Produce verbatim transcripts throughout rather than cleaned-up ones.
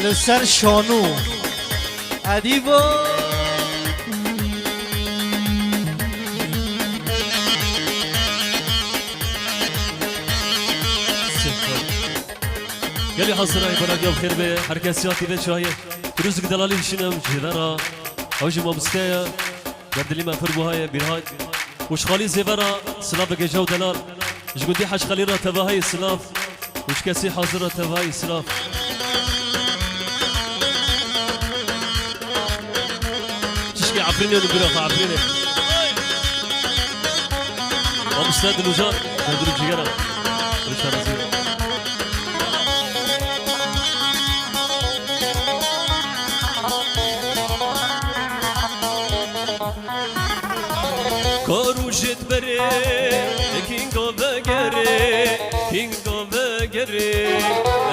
Li ser şanû. Edîbo. Gelî hazirayê beragiya xêr be, her kes ya tîbe çaye. Pirûzik delalî bişînim, ji vera. Ew jî mamoste ye. Berdilî me pir buha ye, bîrhat. Û ji xalî zêve re silaveke caw delal. Ji gundî Hec Xelîl re tevahayê silav. Û ji kesî hazir re tevahayê silav. Çişkê Efrînê û bira xwe Efrînê. Mamoste Dilûcan, derdû cigera. Rişa razî. Ka rojê diberê, kînga vegerê, kînga vegerê.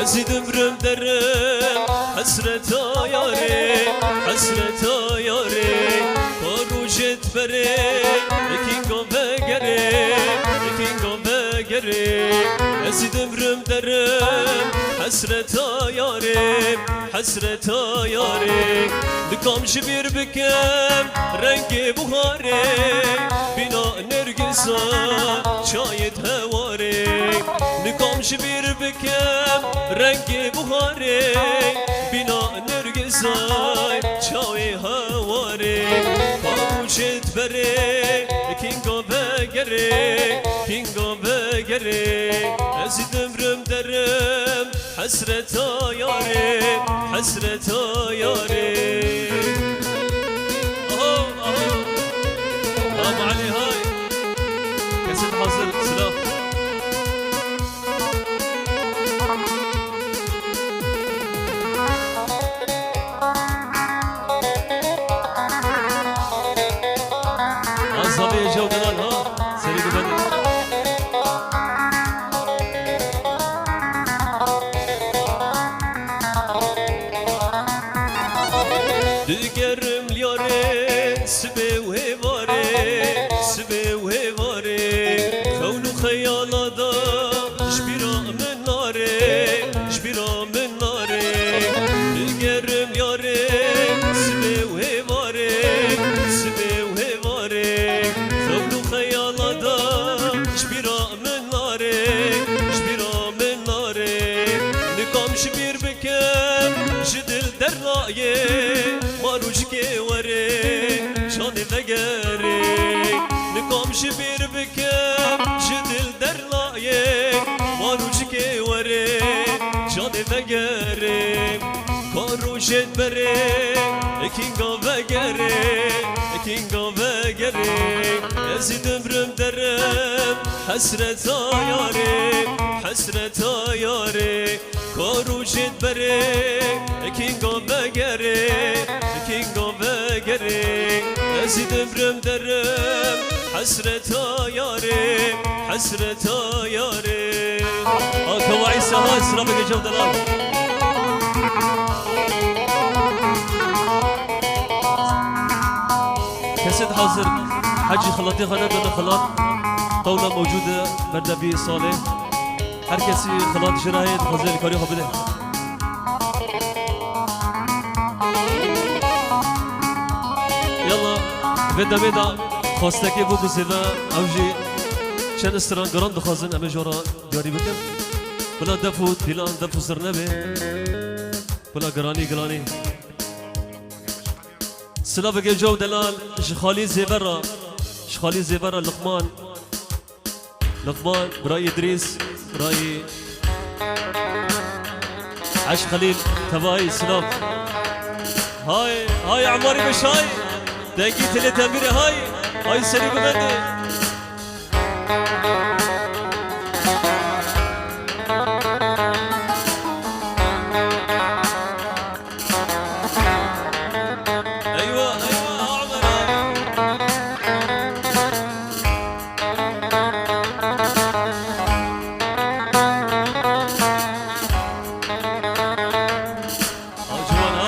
Ez ê dimrim derim, hesreta yarê, hesreta yarê. Ka rojê diberê, kînga vegerê, kînga vegerê. Ez ê dimrim derim, hesreta yarê. Hesreta yarê, dikom ji bîr bikim rengê buharê, bîna nergisa çayê hewarê. Dikom ji bîr bikim rengê buharê, bîna nergisa çayê hewarê. Ka rojê diberê, kînga vegerê, kînga vegerê. Ez ê dimrim derim, hesreta yarê, hesreta yarê. Aha, aha. Tamam Ali, hay. Kesin hazır, silah. Azabê Ecew Delal ha, serê gubendê. Digerim liyarê sibê û hêvarê, sibê û hêvarê. Xewn û xeyala da ji bîra min nare, ji bîra min nare. Digerim yarê sibê û hêvarê, sibê û hêvarê. Xewn û xeyala da ji bîra min nare, ji bîra min nare. Nikom ji bîr bikim, ji dil dernaye, ma rojikê were, canê vegerê. Nikom ji bîr bikim, ji dil dernaye, ma rojikê were, canê vegerê. Ka rojê diberê, kînga vegerê, kînga vegerê. Ez ê dimrim derim, hesreta yarê, hesreta yarê. Ka rojê diberê, kînga vegerê, kînga vegerê. Ez ê dimrim derim, hesreta yarê, hesreta yarê. Akava Îsa ha, silaveke Ecew Delal. Kesê hazir, hecî xelatê xwe nedane xelat. Qewla mewcûd e, berdevî salê. Her kesî xelat ji re heye, dixwaze alîkarî xwe bide. Yalla, vê demê de xwestekê bû ku zêde ew jî çend stran giran dixwazin, em ê ji re diyarî bikin. Bila def û dîlan, def û zirnebê. Bila giranî, giranî. Silaveke Ecew Delal, ji xalî zêve re, ji xalî zêve re Liqman. Liqman, birayê Îdrîs, birayê Eş Xelîl, tevayî silav. Hay, hay Emarî Beşay, dengî tilê tembîrê hay, hay serî gumendê. Eywa, eywa, Amer, Amer. Aw ciwan ha.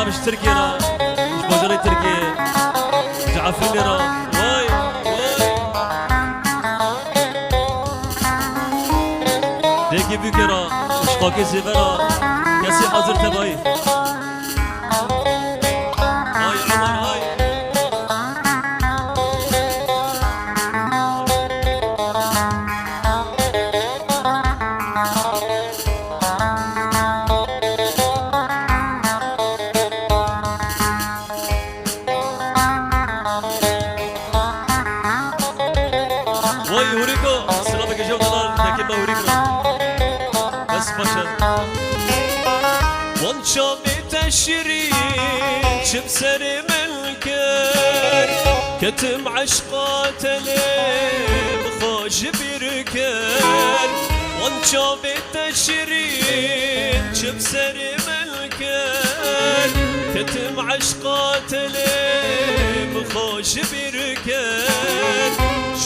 Ji Tirkiyê re, ji bajarê Tirkiyê, ji Efrînê re. Way, way. Dêkê Bûkê re, ji Xakê Zêve re, kesê hazir tebayî. Hay Emer, hay. Vay huriko, silaveke jew dana, deke me huriko. Bes baş e. Wan çavê te şirîn, çi bi serê min kir, ketim eşqa te lê, bi xwe ji bîr kir. Wan çavê te şirîn, çi bi serê min kir, ketim eşqa te lê, bi xwe ji bîr kir.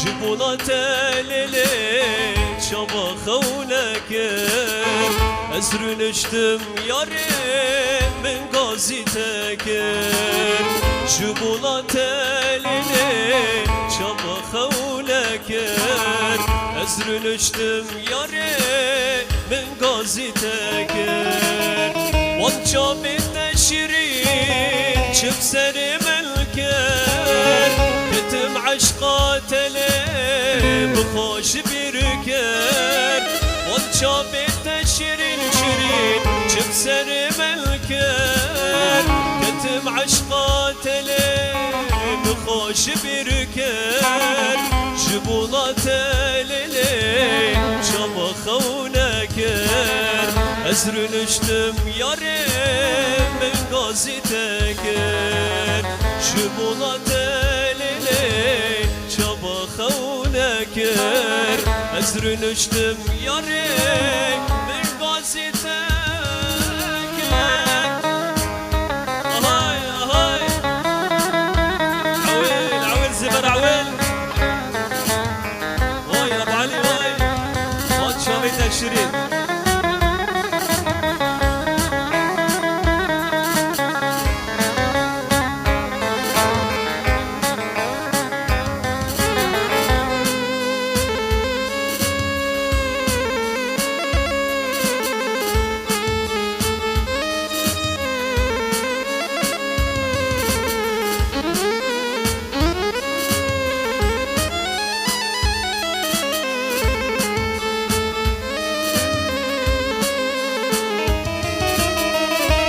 Ji bona te lê lê çava xew nekir. Ez rûniştim yarê, min gazî te kir. Ji bona te lê lê çava xew nekir. Ez rûniştim yarê, min gazî te kir. Wan çavê te şirîn, çi bi serê min kir, ketim eşqa te lê, bi xwe ji bîr kir. Wan çavê te şirîn, şirîn, çi bi serê min kir, ketim eşqa te lê, bi xwe ji bîr kir. Ji bona te lê lê çava xew nekir. Ez rûniştim yarê, min gazî te kir. Ji bona te lê lê çava xew nekir. Ez rûniştim yarê, min gazî te kir. Ahay, ahay. Ewil, ewil, Zêver ewil. Vay Ebu Elî vay. Wan çavê te şirîn.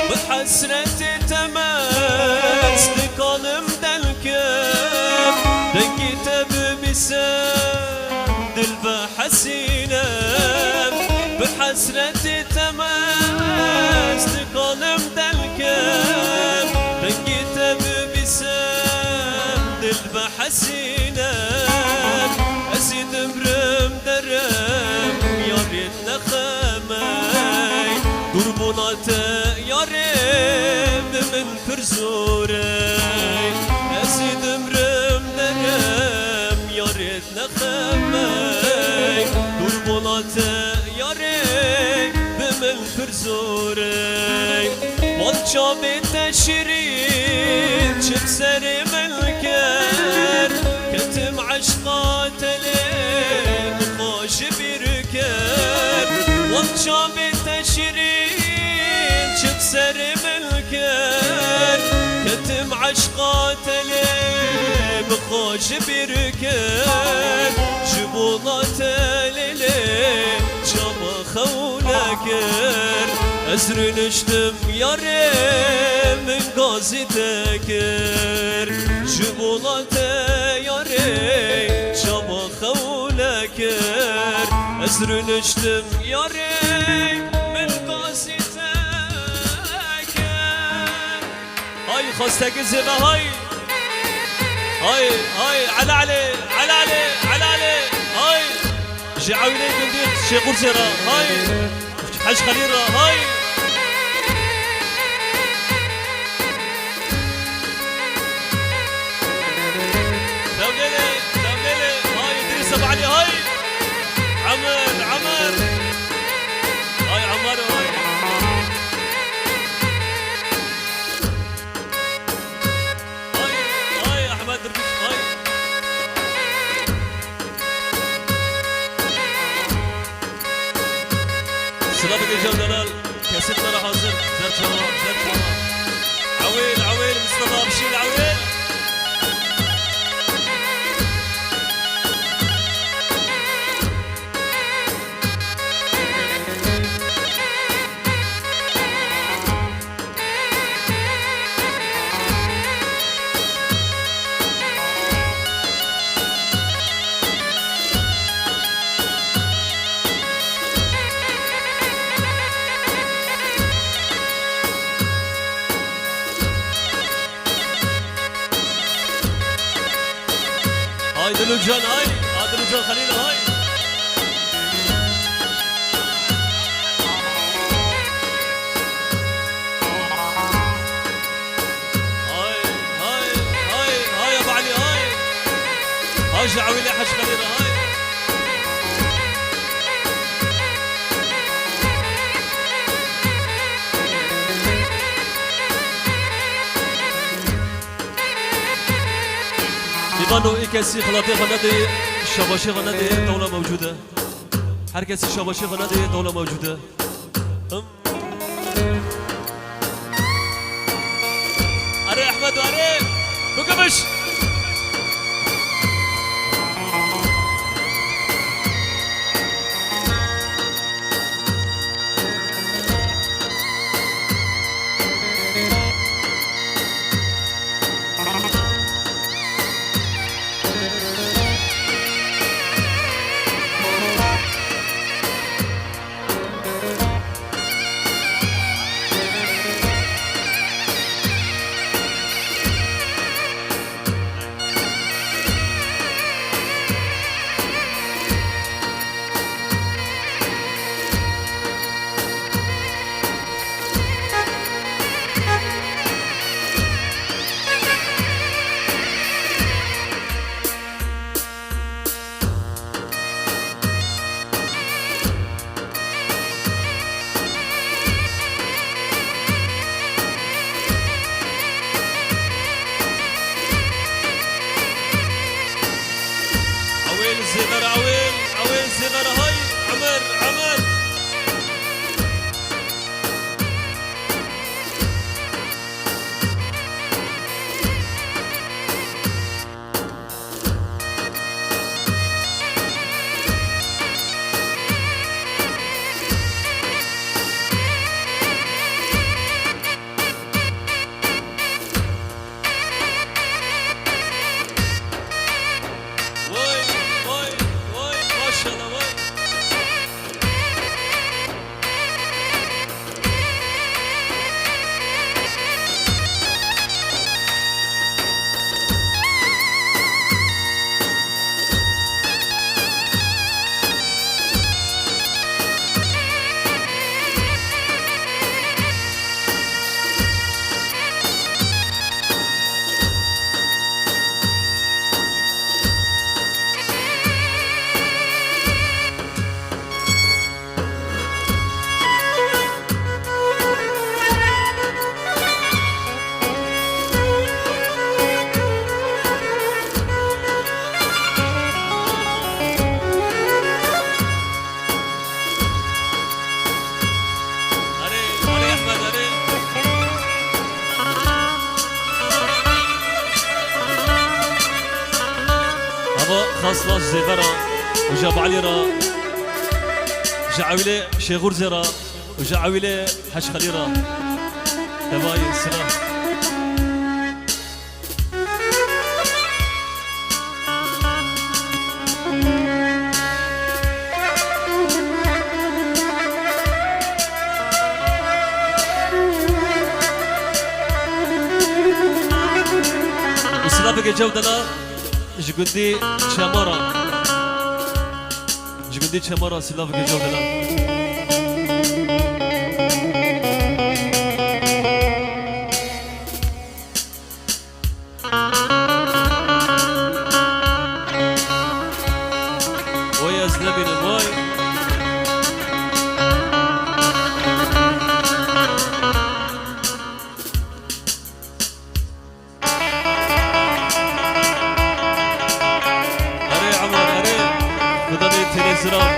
Bi hesretê te mest dikanim delkim, dengê te bibîsim dilbe hesîne. Bi hesretê te mest dikanim delkim, dengê te bibîsim dilbe hesîne. Ez ê dimrim derem yarê nexemey. Dûrbûna te yarê bi min pir zor e. Ez ê dimrim derem yarê nexemey. Dûrbûna te yarê bi min pir zor e. Wan çavê te şirîn, çi bi serê min kir, ketim eşqa te lê, bi xwe ji bîr kir. Wan çavê te şirîn, çi bi serê min kir, ketim eşqa te lê, bi xwe ji bîr kir. Ji bona te lê lê çava xew nekir. Ez rûniştim yarê, min gazî te kir. Ji bona te yarê çava xew nekir. Ez rûniştim yarê, min gazî te kir. Hay xwestekî zêde hay. Hay, hay, Elê Elê, Elê Elê, Elê Elê, hay. Ji ewînê gundî Şêxursê re, hay. Hec Xelîl re, hay. Tevlêlê, tevlêlê, hay Îdrîs Ebu Elî, hay. Emir, Emir. Hay Emir, hay. Bigê Cem Delal, kesît me re hazir. Zer çawa, zer çawa. Ewêl, ewêl, Mistefa Abşîn, ewêl. Hay Dilucan, hay. Hay Dilucan Xelîl, hay. Hay, hay, hay, hay, Ebe Elî, hay. Hay ji Ewîlê Hec Xelîl, hay. Îbano, î kesî xilatê xwe nedê, şabaşê xwe nedê, dewla mewcûd e. Her kesî şabaşê xwe nedê, dewla mewcûd e. Him. Erê Ehmed, erê. Bigimiş. Ewêl zêver, ewêl, ewêl zêver, hay, Emer, Emer. Vay, vay, vay, maşallah, vay. Erê, erê Ehmed, erê. Hava xas xas ji Zêver re û ji Ebe Elî re, ji Ewîlê Şêxûrzê re û ji Ewîlê Hec Xelîl re. Tevayê silav. Û silaveke cew dela ji gundî Çemara. Ji gundî Çemara silaveke cew dela. Vay ez nebînim, vay. Erê Emar, erê. Xudanê têlê ziran.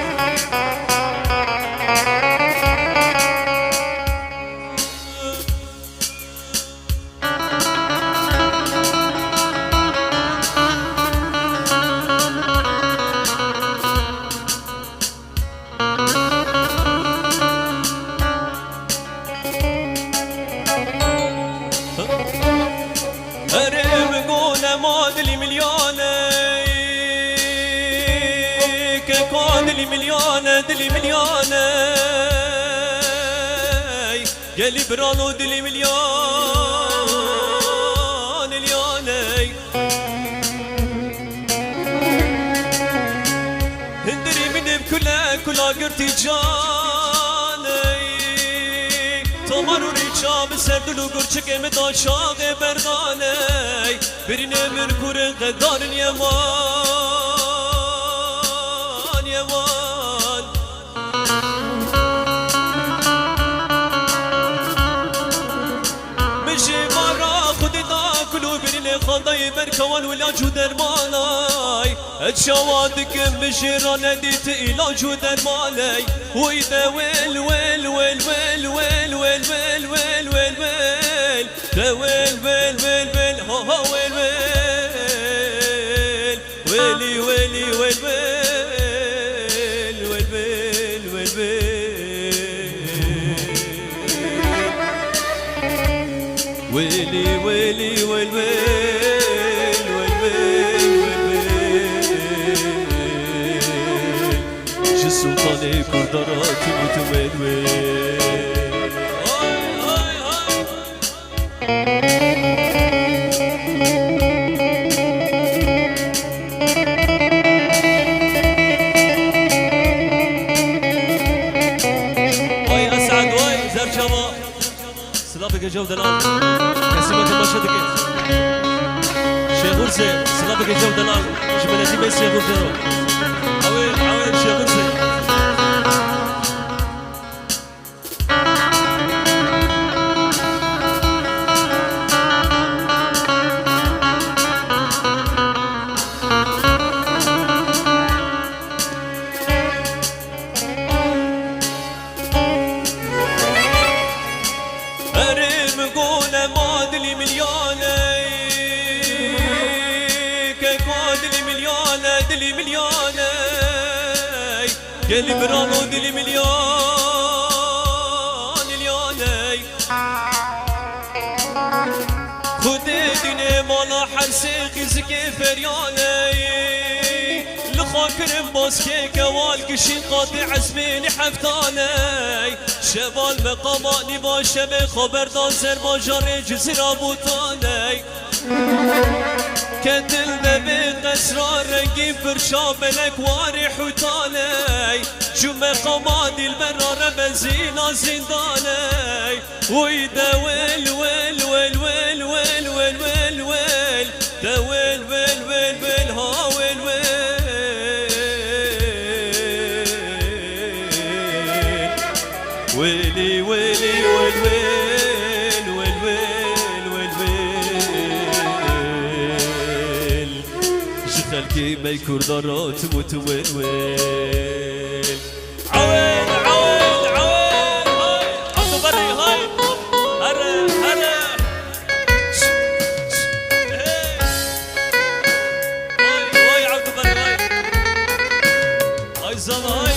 Dilî milyaney, gelî biralo dilî milyanê lyaney. Hindirî min ê bi kule kula girtî caney. Tomar û rîça bi ser dil û gurçikê min da çaxê berdaney. Birînê min kurin qedarin yewan, yewan. Min jî vara xwedê da kul û birînê xandayî ber kewan û îlac û dermanay. Ez çawa dikim min jê re nedît îlac û dermaney. Wî de wêl, wêl, wêl, wêl, wêl, wêl, wêl, wêl, wêl, wêl, wêl. De wêl, wêl, wêl, wêl, ha, ha, wêl, wêl. Wêlî, wêlî, wêl, wêl, wêl, wêl, wêl, wêl. Wêlî, wêlî, wêl, wêl, wêl, wêl, wêl, wêl. Ji Sultanê Kurdan re tim û tim wêl, wêl. Hay, hay, hay. Vay Esad, vay Zerçava. Silaveke cew delal. Kesî me temaşe dike. Şêx Urse, silaveke cew delal. Ji miletî me Şêx Urse. Awê, awê Şêx Urse. Erê min gole ma dilî milyaney. Keko dilî milyane, dilî milyaney. Gelî biralo dilî milyan, milyaney. Xwedê dînê mala her sê xîzikê feryaney. Li xwe kirin baskê kewal kişîn qatê ezmênî heftaney. Şeval meqama nîva şevê xwe berdan ser bajarê Cizîra Bûtaney. Ketil devê qesra rengîn firça belek warê hûtaney. Ju meqama dîlbera re benzîna zîndaney. Wî de wêl, wêl, wêl, wêl, wêl, wêl, wêl, wêl. De wêl, wêl, wêl, wêl, ha wêl, wêl. Wêlî, wêlî, wêl, wêl, wêl, wêl, wêl, wêl. Ji xelkê me Kurdan re tim û tim wêl, wêl. Awêl, awêl, awêl, hay. Abdulberî, hay. Here, here. Hey. Vay, vay, Abdulberî, vay. Ay zana, hay.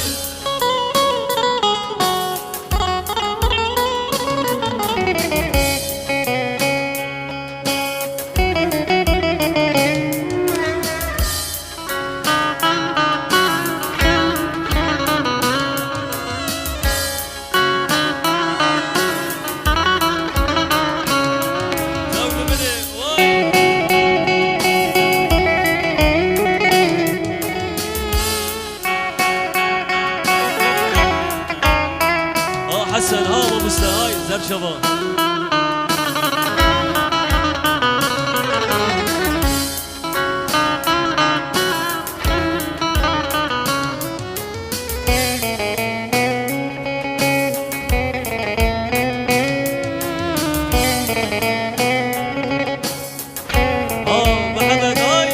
Ah, Hesen, ha, mamoste, hay, zerçava. Ah, Mehmet, hay.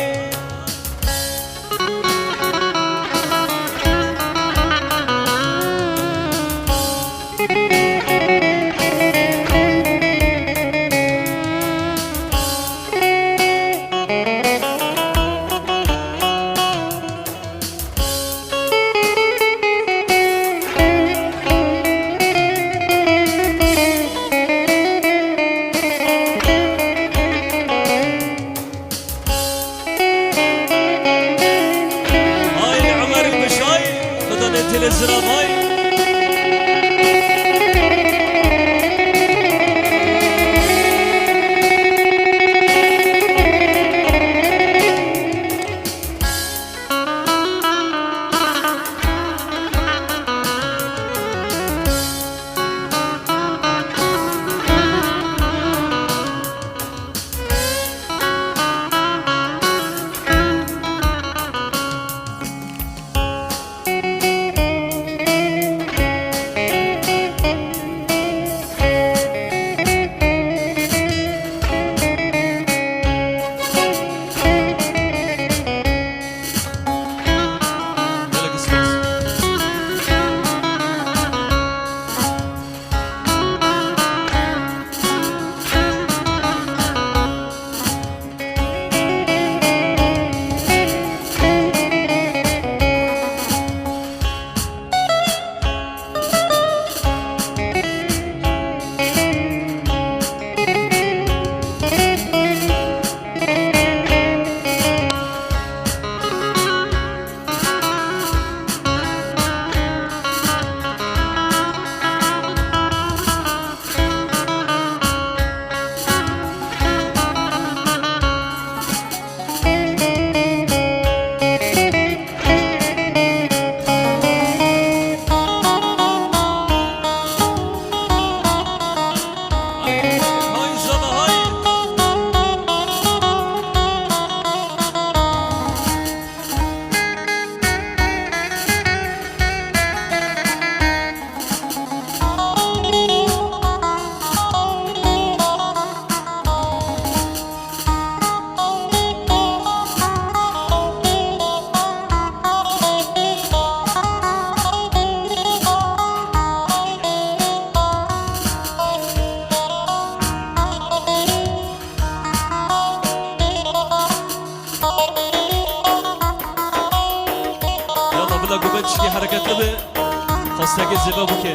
Çekê zêve bûke.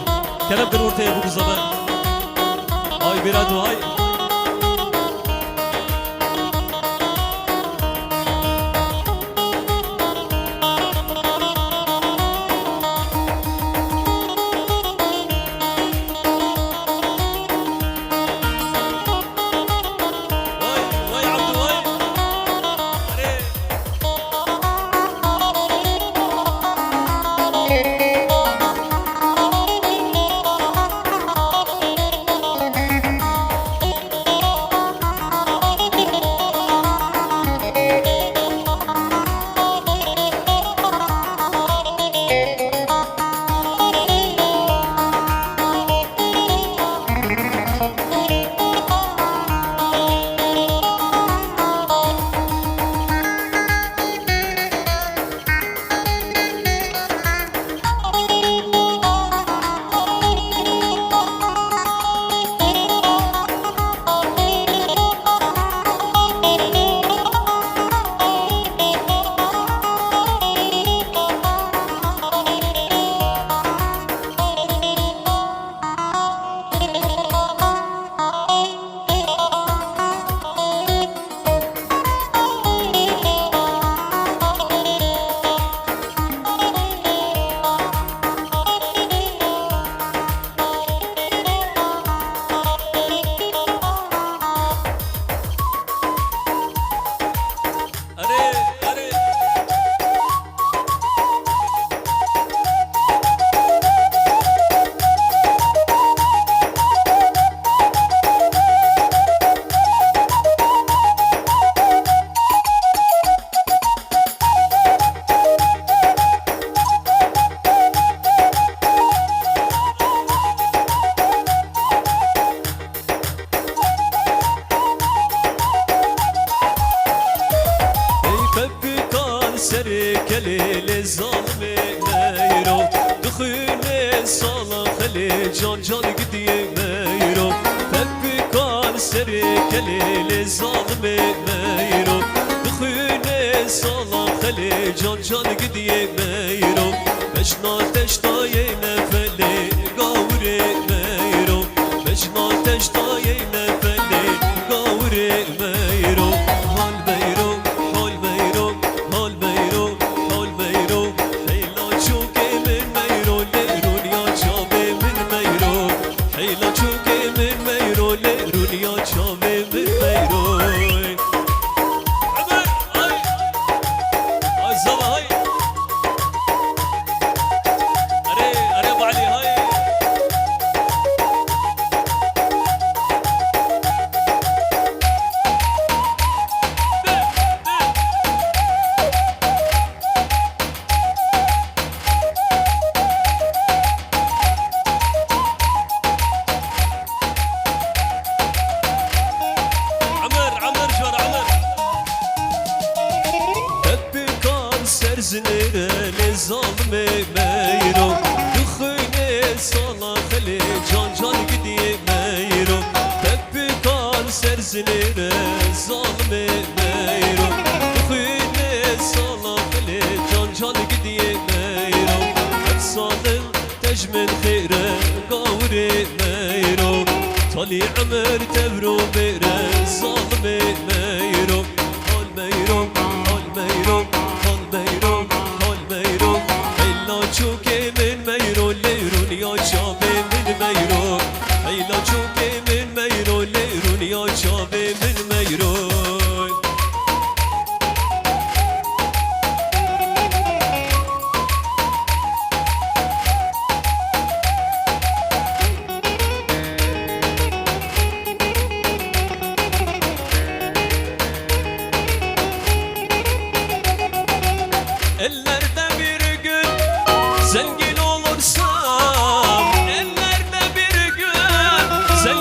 Kerem kin orteye bû zêve. Ay bêra du ay. Vay, vay Abdü, vay. Hadi. Erê, erê. Ey pepikan serê kelê lê zalimê meyro, dixwînê sala xelê can can gidiyê meyro. Pepikan serê kelê lê zalimê meyro, dixwînê sala xelê can can gidiyê meyro. Beşna teştayê nefelê gawirê meyro. Beşna teştayê nefelê gawirê meyro. Hal meyro, hal meyro, hal meyro, hal meyro. Heyla çokê min meyro, lê rûniya çavê min meyro. Heyla çokê min meyro, lê rûniya çavê min meyro. Ömer, ay! Ay, zava, ay! Erê, erê, Balî, hay! Emir, Emir, ji we re, Emir. Pepikan ser zinêre lê zalimê meyro, dixwînê sala xelê can can gidiyê meyro. Pepikan ser zinêre zalimê meyro, dixwînê sala xelê can can gidiyê meyro. Hep zalim Tejmin xêre gawirê meyro, talî emir tevro bêre zalimê meyro. Hal meyro, hal meyro, hal meyro, hal meyro. Heyla çokê min meyro, lê rûniya çavê min meyro. Heyla çokê min meyro, lê rûniya çavê min meyro. Ellerde bir gün zengin olursam, ellerde bir gün zengin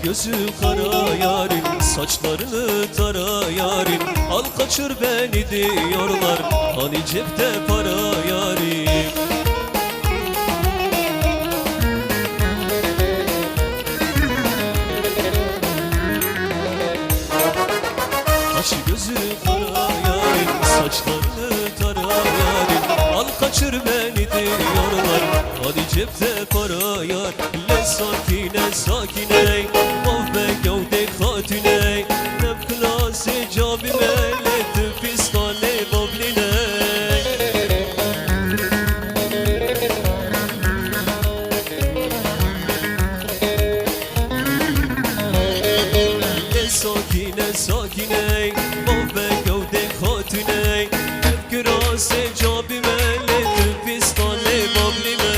Gözü kara yarim, saçlarını tara yarim. Al kaçır beni diyorlar, hani cepte para yarim. Kaşı gözü kara yarim, saçlarını tara yarim. Al kaçır beni diyorlar, hani cepte para yar. Le sakine sakine, bavbe gewdê xatine. Nefklasê cabime, le tu pistanê babline. Ê sakîne, sakîne, bavbe gewdê xatûne, ev kirasê cabî me lê tu pîstanê bablî me.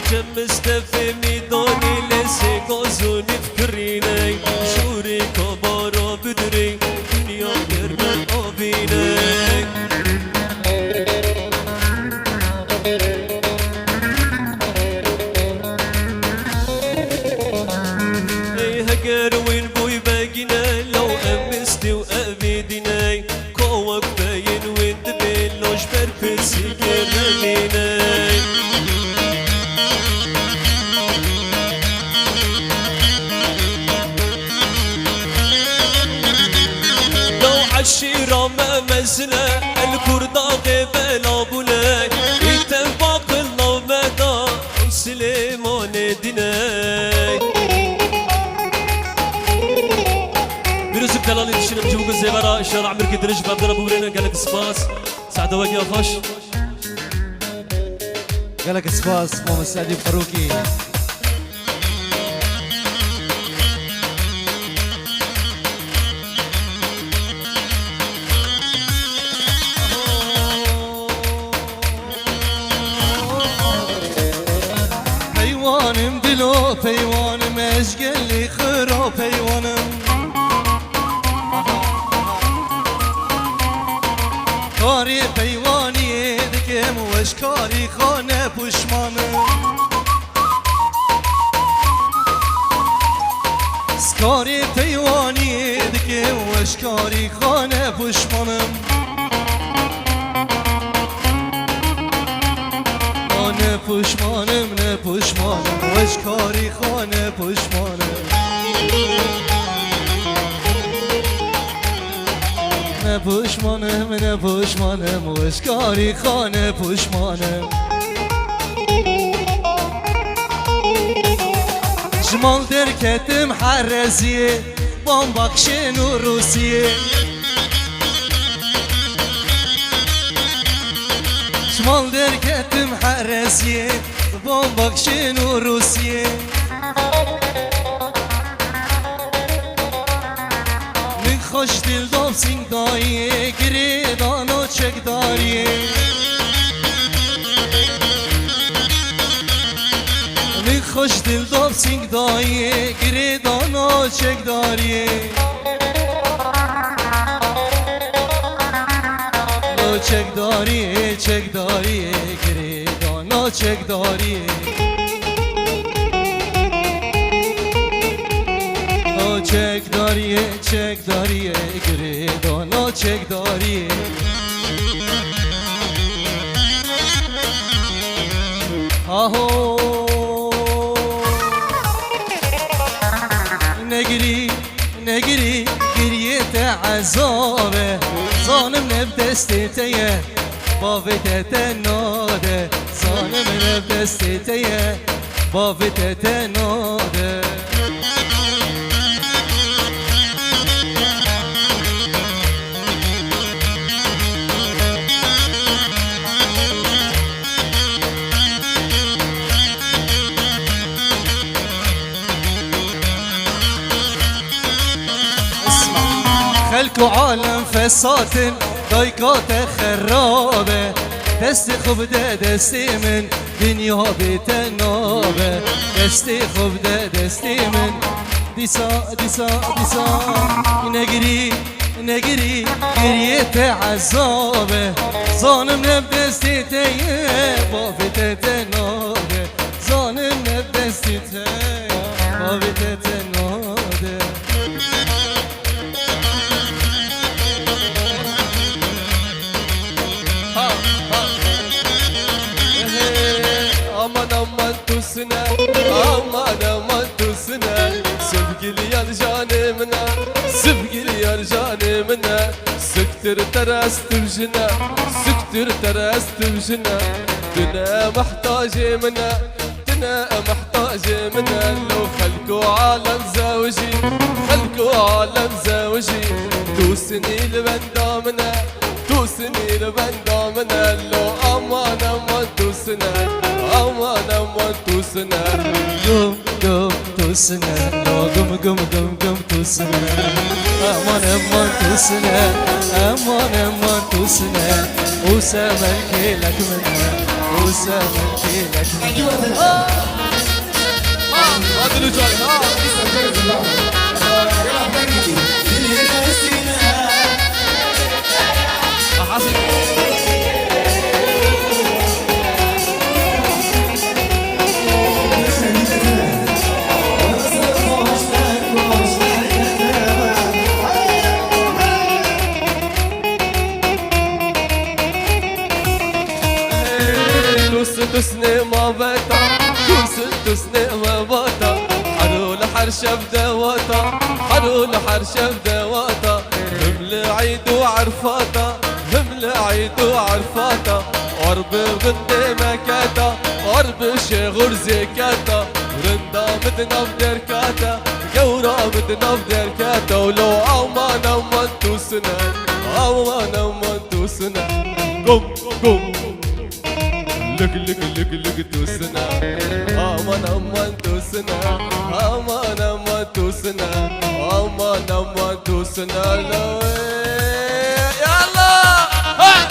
Cem Mistefê Mîdanî lê sê gazûnî kirîne, şûrê kabara bidirê, dinya germe avîne. Ey heger wîn bûy begîne, law em mistî û evî dîne. Kawek peyên wê dibê loj ber pirsîkê nemîne. Law eşîra me mezin e, el kurdaxê bela bûne. Îtem baqil nav me da, Silêmanê dîne. Pîroz û delalî dişînim ji bo ku zêvera, inşallah emirkî dirêj ji bavdera bûrêne. Gelek spas. Saete wekî xweş. Gelek spas, Mamoste Edîb Ferûkî. Peywanim dilo, peywanim ez gelî xira peywanim. Karê peywaniyê dikim, weş karî xane puşmanim. Skarê peywaniyê dikim, weş karî xane puşmanim. Xane puşmanim, ne puşmanim, weş karî xane puşmanim. Ne puşmanim, ne puşmanim, weş karî xane puşmanim. Ji mal derketim hereziyê, bam bakşên û rûsiyê. Ji mal derketim hereziyê, bam bakşên û rûsiyê. Min xweş dil dam sîng dayê, girê dano çekdariyê. Min xweş dil dam sîng dayê, girê dano çekdariyê. No çekdariyê, çekdariyê, girê dano çekdariyê. O çekdariyê, çekdariyê, girê dano çekdariyê. Aho. Negirî, negirî, giriyê te ezab e. Zanim ne bi destê te ye, bavê te te nade. Zanim ne bi destê te ye, bavê te te nade. Xelk û alem fesat in, dayika te xerab e. Destê xwe bide destê min, dinya bê te nabe. Destê xwe bide destê min, dîsa, dîsa, dîsa. Negirî, Negirî, giriyê te ezab e, zanim ne bi destê te ye, bavê te te nabe. Zanim ne bi destê te ye, bavê te te nabe. Ha, ha. Ehe, aman, aman, tu sine, aman, aman, tu sine. Sevgili yar canê min e, sevgili yar canê min e. Siktir te re ez tûj ne, siktir te re ez tûj ne. Tu ne mihtacê min e, tu ne mihtacê min e. Lo xelk û alem zewjî, xelk û alem zewjî. Tu sinî li benda min e, tu sinî li benda min e. Lo aman, aman, tu sine, aman, aman, tu sine. Gum gum tu sine, lo gum gum gum gum tu sine. Aman aman tu sine, aman aman tu sine. Û se melkê lek min e, û se melkê lek min e. Ha, ha, Dilûcan, ha. Tusn tusnê ma veta, tusn tusnê me vata. Hero li her şev dewata, hero li her şev dewata. Him li Eîd û Erfata, him li Eîd û Erfata. Ar bi gundê me keta, ar bi şêx û rizê keta. Rinda min di nav derketa, gewra min di nav derketa. Wilo aman aman tu sine, aman aman tu sine. Gum gum. Lik lik lik lik tu sine. Aman aman tu sine. Aman aman tu sine. Aman aman tu sine. Lo, ya Allah. Hey!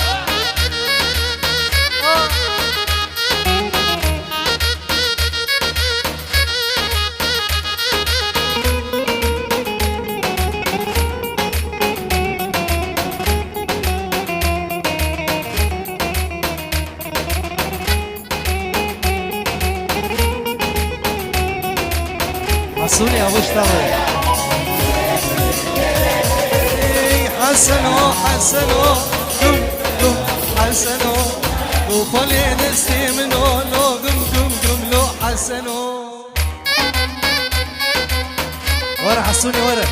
Hasûnî, avuş tawe. Ey Heseno, Heseno, gum gum Heseno. Gopalê destê min o, lo gum gum gum lo Heseno. Were Hesûnî, were.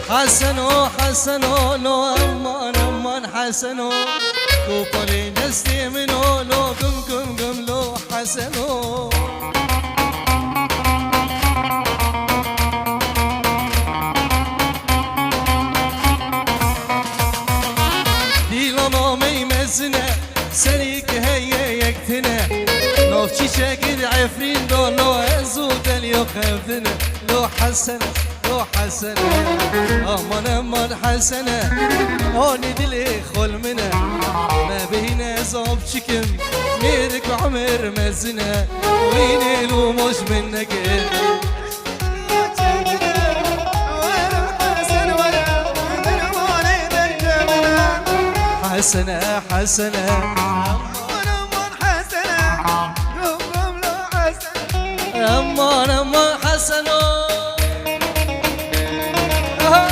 Heseno, Heseno, lo aman, aman Heseno. Gopalê destê min o, lo gum gum gum lo Heseno. Dîlana me mezin e, serî ki heye yek tine. Nav çîçekî di Efrîn de lo ez û Delî yo xevdine. Lo Hesene, lo Hesene, aman aman Hesene. Anî dilê xol min e. Me bihîne ez avçikim, mêrik bi emir mezin e. Wînê lo moj min neke. Hesene, Hesene. Aman aman Hesene. Aman aman Heseno. Aha.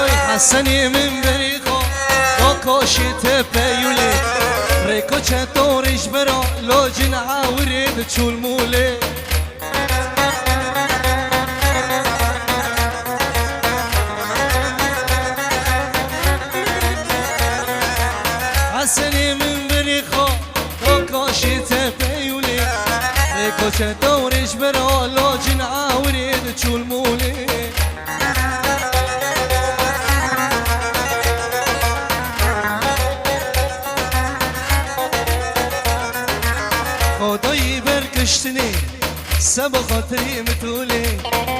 Oy, Hesenê min berî xwe, Kokoşê Tepeyûlê. Rêko çeto rêjbera, lo cin ewirê di çûlmûlê. Hesenê min binî xwe, Kokoşê Tepeyûlê. Ê koçe dewrê ji ber alo cin ewirê di çûlmûlê. Ay ber kiştinê, se bi xatirê mitûlê,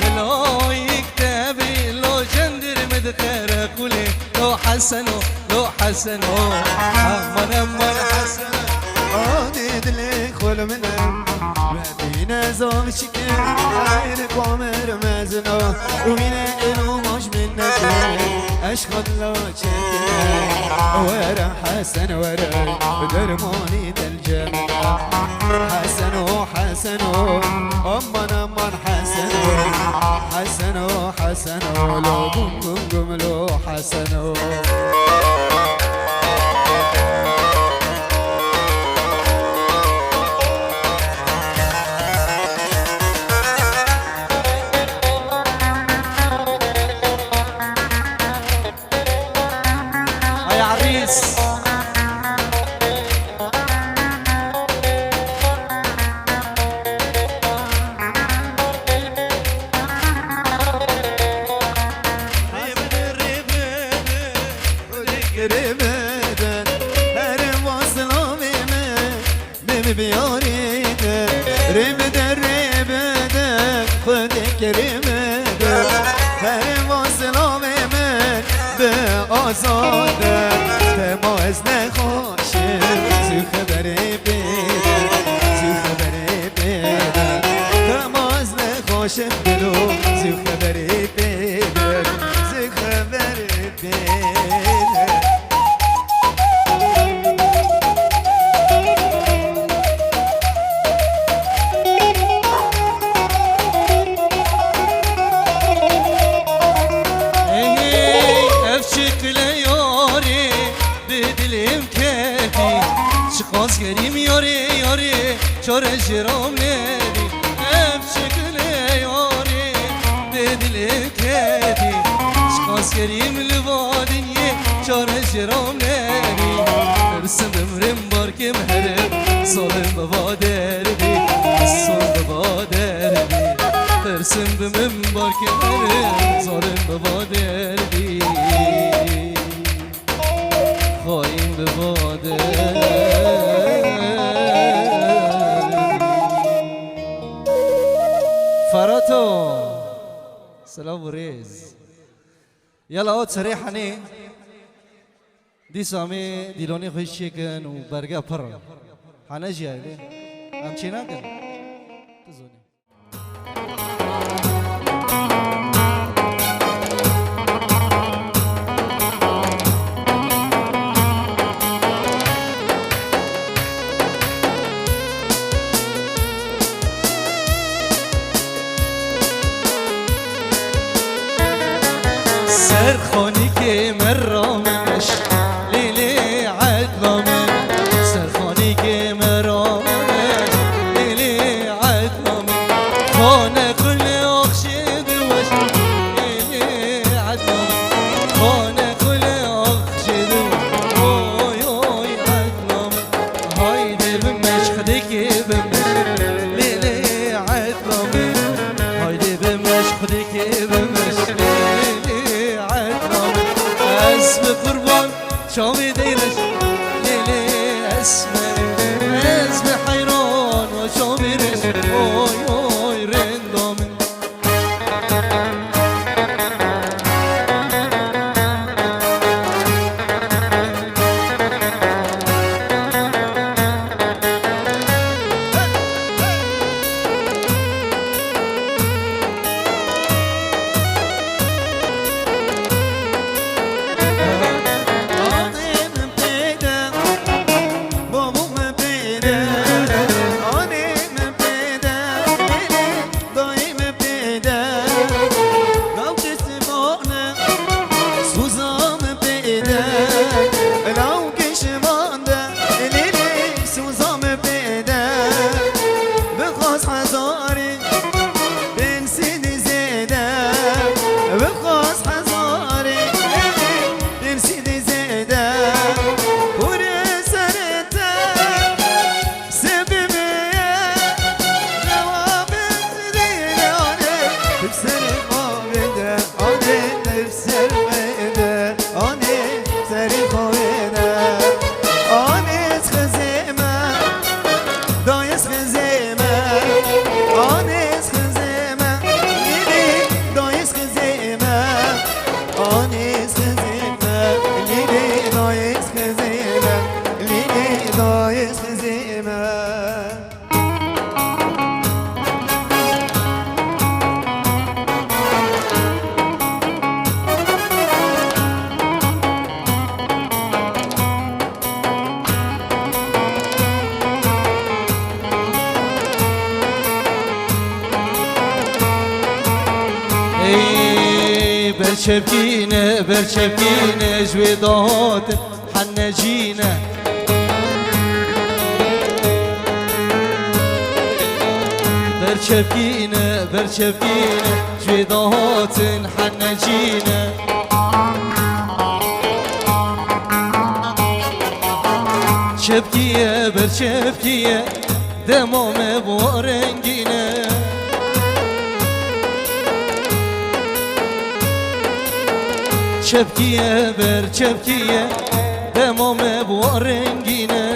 dilayik tevî lo cendir min di qereqûlê. Lo Heseno, lo Heseno, aman aman Heseno. Anê dilê xwe li min e, webîne zaf şikê, eynî komir mezino, û mîne êlo maş min neke, eşqan lo çekine. Were Hesen were, dermanî dilcemine. Heseno, Heseno, aman aman Heseno. Heseno, Heseno, lo gum gum gum lo Heseno. Ay Arîs. Rê bide, rê bide, Xwedê kerê me de, herê va zilamê min bi azade. Dema ez nexweşim, zû xeberê bêde, zû xeberê bêde. Dema ez nexweşim dilo, zû xeberê bêde, zû xeberê bêde. Ey, ev çi kile yarê bi dilê min ketî. Çiqas gerîm yarê, yarê, çare ji ram nedî. Ev çi kile yarê bi dilê min ketî. Çiqas gerîm li va dinyê, çare ji ram nedî. Tirsim bimrim barkim herim, solim bi va derdî, sol bi va derdî. Tirsim bimrim barkim herim, solim bi va derdî. Xayîn bi va derdî. Ferato. Silav û rêz. Yala o çirê henê. Dîsa em ê dîlonê xwe jî çêkin û berge pir. Hene jî heyvê. Em çênakin. Tu zonî. Ser xanîkê me rameş, lê lê Edna min. Ser xanîkê me rameş, lê lê Edna min. Xane xule axşê diweş, lê lê Edna min. Xane xule axşê diweş, oy oy Edna min. Haydê bimeş, xidêkê bimeş, lê lê Edna min. Haydê bimeş, xidêkê bimeş, lê lê Edna min. Ez bi qurban çavê deyreş, lê lê Esmerê. Ez bi heyran o çavê reş, oy oy renda min. Ey, berçepkîne, berçepkîne, ji wê dahatin hennecîne. Berçepkîne, berçepkîne, ji wê dahatin hennecîne. Çepkiye, berçepkiye, dema me bo rengîne. Çepkiye, berçepkiye, dema me bo rengîne.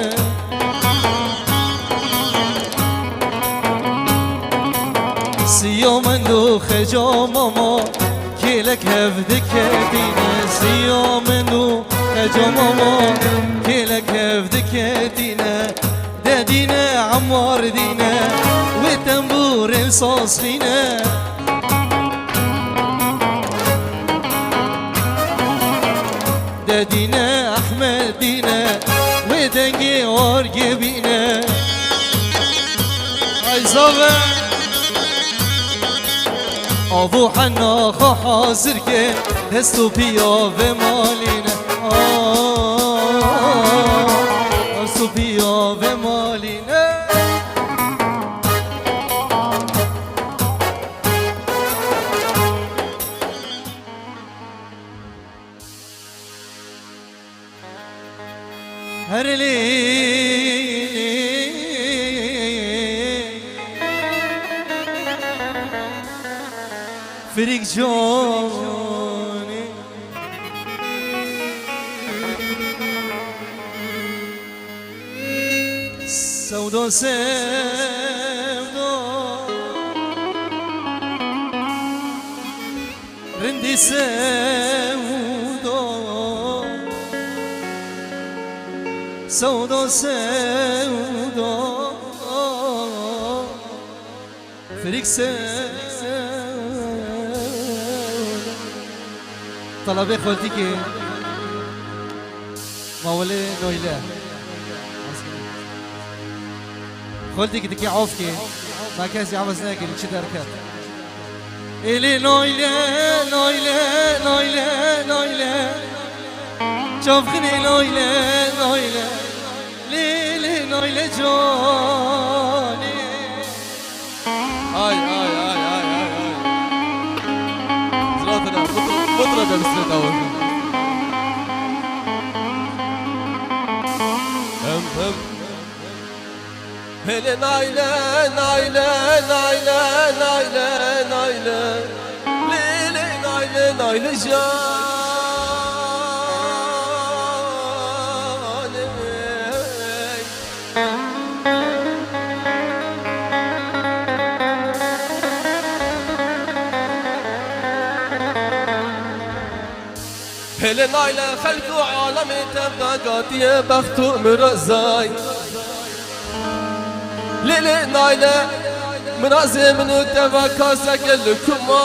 Siya min do xeca mama, kêlek hev diketîne. Siya min do xeca mama, kêlek hev diketîne. Dedîne Emmar dîne, wê tembûrên saz xîne. Dedîne Ehmed dîne, wê dengê orgê bîne. Ay zave. Avo hena xwe hazir ke, dest û piya ve malîne. Ah, dest û piya ve malîne. Her lê Firik canê. Sewda, sewda. Rindî sewda. Sewda, sewda. Firik sewda. Talabê xoltîkê. Mawilê Noyle. Xoltîkê dikê avkê. Ma kesî avaz nekir, çi derket. Êlê Noyle, Noyle, Noyle, Noyle. Çavxinê Noyle, Noyle. Lê, lê, Noyle canê. Ay, ay, ay, ay, ay, ay. Ziratina, mutra, mutra de bisreta wazin. Hem, hem. Hele nayle, nayle, nayle, nayle, nayle. Lê, lê, nayle, nayle canê. Hele nayle xelk û alemê tev da gatiye bext û mirazay. Lê lê nayle mirazê min û teva kaseke li kuma.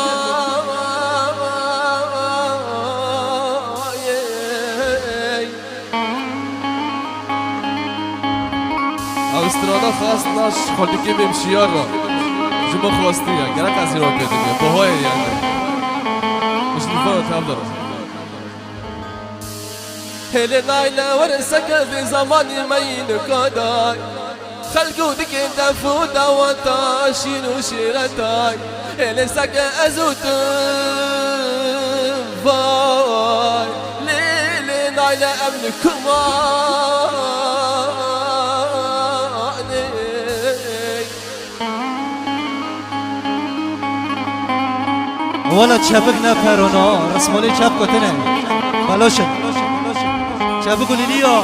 Ew strana xwest nas xwedikê bêm şiyar re. Ji min xwestiye. Gerek ez jê pê dibê. Bohoyê yani. Ji nifara tev de re. Hêlê nayle werin seke vê zamanî me yî nikaday. Xelk û dikên def û daweta şîn û şîretay. Hêlê seke ez û tu vay. Lê, lê nayle em nikumanê. Wala çepik ne perona, rismolê çep kotine. Baloşin. Çepik û lîliya.